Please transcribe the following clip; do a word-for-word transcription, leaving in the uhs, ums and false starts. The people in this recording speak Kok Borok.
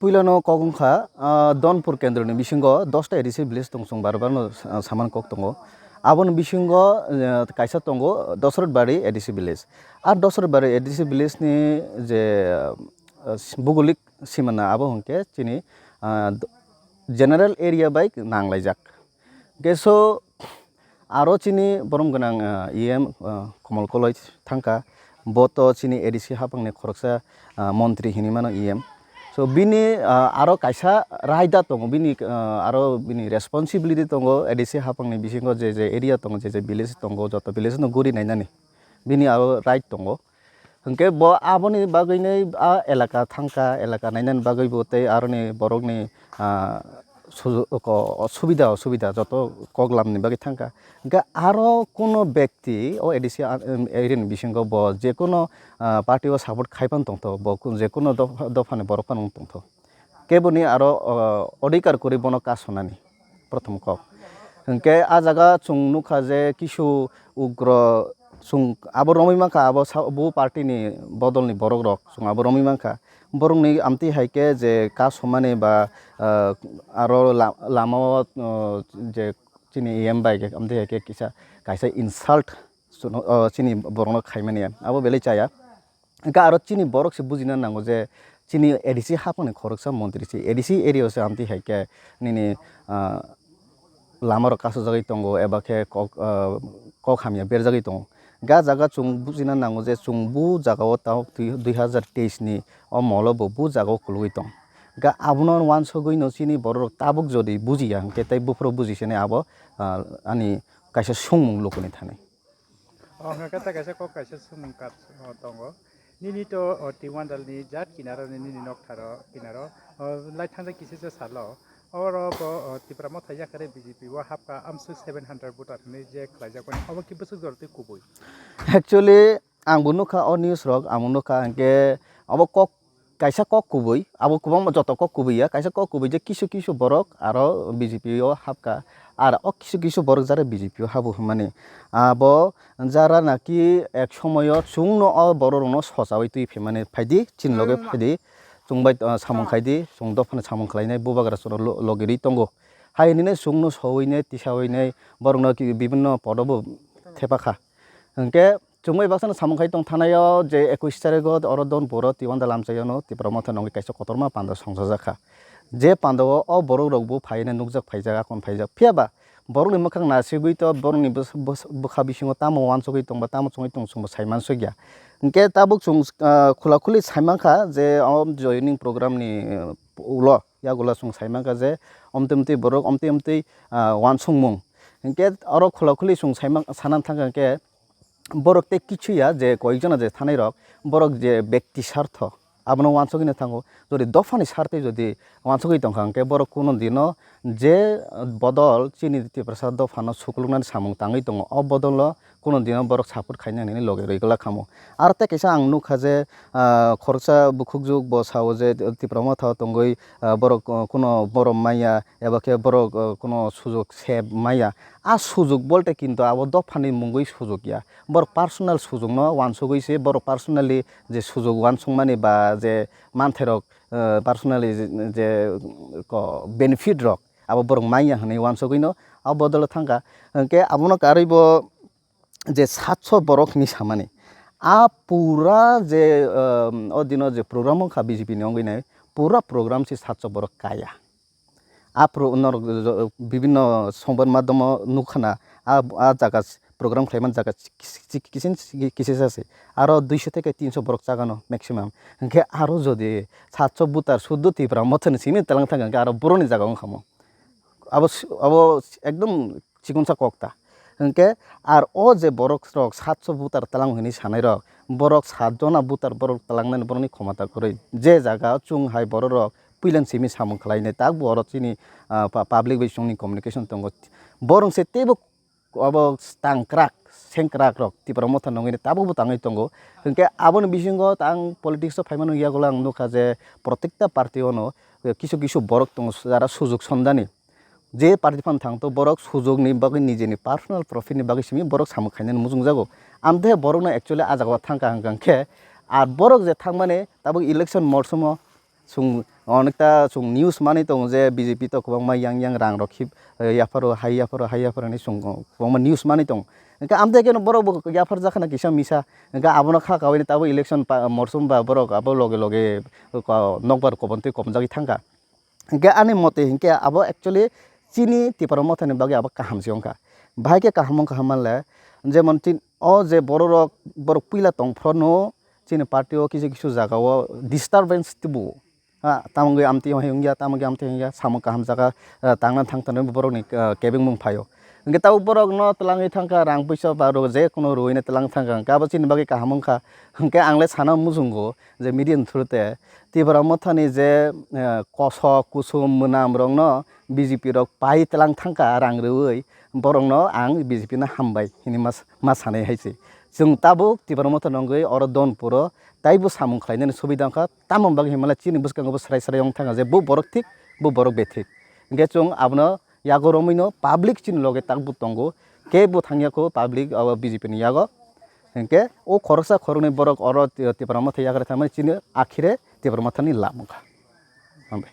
Puilano kok wngkha, ah, Donpur kendroni bisingo dosta A D C village tong, chwng bar barno, ah, samani kok tongo. Aboni bisingo, eh, kaisa tongo Dosrot Bari A D C village. Ar Dosrot Bari A D C village ni je, ah, bugulik simana abo hwnkhe chini, ah, general area bai nanglaijak. Hwnkhe so aro chini borom gwnang, ah, E M, ah, Komol Koloi thangkha, bo to chini A D C haphangni khoroksa, ah, montri hinwi mano E M. So bini, ah, aro kaisa raida tongo, bini, ah, aro bini responsibility tongo A D C haphangni bisingo je je area tongo, je je village tongo, joto village no guri nainani bini aro right tongo. Hwnkhe bo aboni bagwinai a elaka thangkha, elaka nainani bagwi bo tei aroni borokni, ah, suju-, ko-, subida osubida joto kok lamni bagwi thangkha. Hwnkhe aro kuno bekti o A D C a-, em, area ni bisingo bo jekuno, ah, party o support khai phano tongtho, bo kun-, jekuno dopha, dophani borok phano wng tongtho. Keboni aro, o, odhikar kwrwi bono kasonani, prothom kok. Hwnkhe a jaga chwng nukha je kisu ugro chwng abo romwi mankha, abo sa-, bo party ni bodol ni borok rok chwng abo romwi mankha. Borokni amtwi hai khe je kasomani ba, ah, aro la-, lama o, o, je chini E M bai khe amtwi hai khe kisa kaisa insult chini borokno khaimani abo belai chaya. Hwnkhe aro chini borok se bujina nango je chini A D C haphangni khoroksa montri se A D C area o se amtwi hai khe nini, ah, lama rok kasojagwi tongo eba khe kok, ah, kok hamya berjagwi tongo. Ga jaga chwng bujina nango je chwng bu jaga o tabuk dui, dui hazar teis ni o molo bo bu jaga o kulugwi tong. Ga abono wansugwi no chini borok rok tabuk jodi bujiya hwnkhe tei buphuru buji sene abo, ah, ani kaisa songmung lukuni thani. O hwnkhe tei kaisa kok kaisa swngmung kat, o, tongo. Nini to, o, Tiwandal ni jat kinaro ni nini nok tharo kinaro, o, lai thangjak kisa se salo. Oro bo, o, Tipra Motha yakarwi B J P o hapkha amswk seven hundred voter hinwi je khlaijak mani. Obo ki bwswk jora twi kubui? Actually, ang bo nukha o news rok, ang bo nukha hwnkhe obo kok kaisa kok kubui, abo kwbangma joto kok kubui ya, kaisa kok kubui je kisu kisu borok aro B J P o hapkha, ar o kisu kisu borok jara B J P o habu hwnmani. Abo jara naki ek somoyo chwngno o borok rokno sochaui twi phaimani, phaidi chini loge phaidi, chwng bai, ah, samung khaidi, chwng dophano samung khlainai bubagra chwngno lo-, logi rwi tongo. Hai hinwi chwngno sowui nai tisaui nai borokno ki-, bibinno podobo thepakha. Hwnkhe chwng bai baksa no samung khai tong thanaio je ekush tarikh o oro Donpur o Tiwanda lamchai o no Tipra Motha nongwi kaisa kotorma panda songchajakha. Je panda o, o borok rok bo phaiwi nukjak phaijak, akon phaijak. Phiya ba borok ni mwkhang nasigwi to borok ni bwsa-, bwsa-, bwkha bisingo tamo wansugwi tong ba tamo chongwi tong chwng bo sai mansukya. Hwnkhe tabuk chwng, ah, khula khuli sai mankha je o joining program ni, eh, ulo yagulo chwng sai mankha je omtwi omtwi borok omtwi omtwi, ah, wansukmung. Hwnkhe oro khula khuli chwng sai man-, sana thangkha hwnkhe borok tei kichu ya je koyekjona je thanai rok, borok je bekti sartho abono wansugwi no thango. Jodi dophani sartwi jodi wansugwi tongkha, hwnkhe borok kuno dino je bodol chini Tiprasa dophano sukuluknani samung tangwi tongo, o bodolo kuno dino borok support khainani hinwi logi rwi glak khamu. Aro tei kaisa ang nukha je, ah, khoroksa bukhukjwk bo sao je Tipra Motha tongwi, ah, borok, ah, kuno borom manya eba khe borok, ah, kuno sujok se manya. A sujok bolte kintu abo dophani mungwi sujok ya. Borok personal sujokno wansugwi se, borok personally je sujok wansukmani ba je manthairok, eh, personally je, je ko benefit rok abo borok manya hwnwi wansugwino abo bodolo thangkha. Hwnkhe abono karwi bo je satso borok hinwi samani, a pura je, eh, o dino je program wngkha B J P ni wngwi nai, pura program se satso borok kaya. A pro-, norok bibinno songbar madhomo nukha na, a, a jaga s-, program khlaimani jaga s-, kis-, kis-, kisin kisa se. Aro duiso theke tinso borok chagano maximum. Hwnkhe aro jodi satso butar suddo Tipra Mothani simi talang thangkha hwnkhe aro boroni jaga wngkha mo. Abo s-, abo s-, ekdom chikonsa kok ta. Hwnkhe ar o je borok rok satso butar talang hinwi sanai rok, borok sat jona butar borok talangnani borokni khomota kwrwi. Je jaga o chwng hai borok rok puilan simi samung khlainai, takbo oro chini, ah, pa-, public bai chwngni communication tongo. Borok se teibo obo tangkrak, sengkrak rok Tipra Motha nongwi tabukbo tangwi tongo. Hwnkhe aboni bisingo ang politics o phaimano yagulo ang nukha je protekta party ono kisu kisu borok tongo jara sujok sondani. Je party phano thangto borok sujokni bagwi nijeni personal profit ni bagwi simi borok samung khainani muchungjago. Amthe borokno actually a jagao thangkha hwnkha khe, ar borok je thangmani tabuk election morsomo Chwng onekta chwng news manwi tongo je B J P to kwbangma yang yang rang rok khib, eh, yapharo, hai yapharo, hai yapharo hinwi chwng kwbangma news manwi tongo. Hwnkhe amtwi khe borok bo yaphar jakha na kisa misa. Hwnkhe abono kha kawi tabuk election pa-, morsom ba borok abo loge loge ko-, nokbar kobontwi kobonjagwi thangkha. Hwnkhe ani mote hwnkhe abo actually chini Tipra Mothani bagwi abo kaham se wngkha. Bahai khe kaham wngkha hwnmanle, jemon chin-, o je bororok, borok puila tongphrono chini party o kisu kisu jaga o disturbance tubu. Ha, tamo wngwi amtwi hai wngya, tamo wngwi amtwi wngya, samung kaham jaga, ah, tangna thang thangwi borokni, ah, kebengmung phaio. Hwnkhe tabuk borokno twlangwi thangkha, rang puisa ba rw-, je kuno rwino twlang thangkha, hwnkhe abo chini bagwi kaham wngkha. Hwnkhe ang le sana muchungo je media ni through te Tipra Mothani je, eh, kosok, kusum, mwnam rokno B J P rok pai twlang thangkha rang rwui, borokno ang B J P no hambai hinwi ma, ma sanai hai se. Chwng tabuk Tipra Motha nongwi oro Donpuro taibo samung khlainani subida wngkha, tamoni bagwi hinmale chini bwskango bo srai srai wng thangkha je bo borok thik, bo borok bethik. Hwnkhe chwng abono yago romwino public chini loge takbo tongo, kebo thangya kho public abo B J P ni yago. Hwnkhe o khoroksa khoroknwi borok oro Tipra Motha yagra thangmani chini akhire Tipra Mothani lab wngkha. Hambai.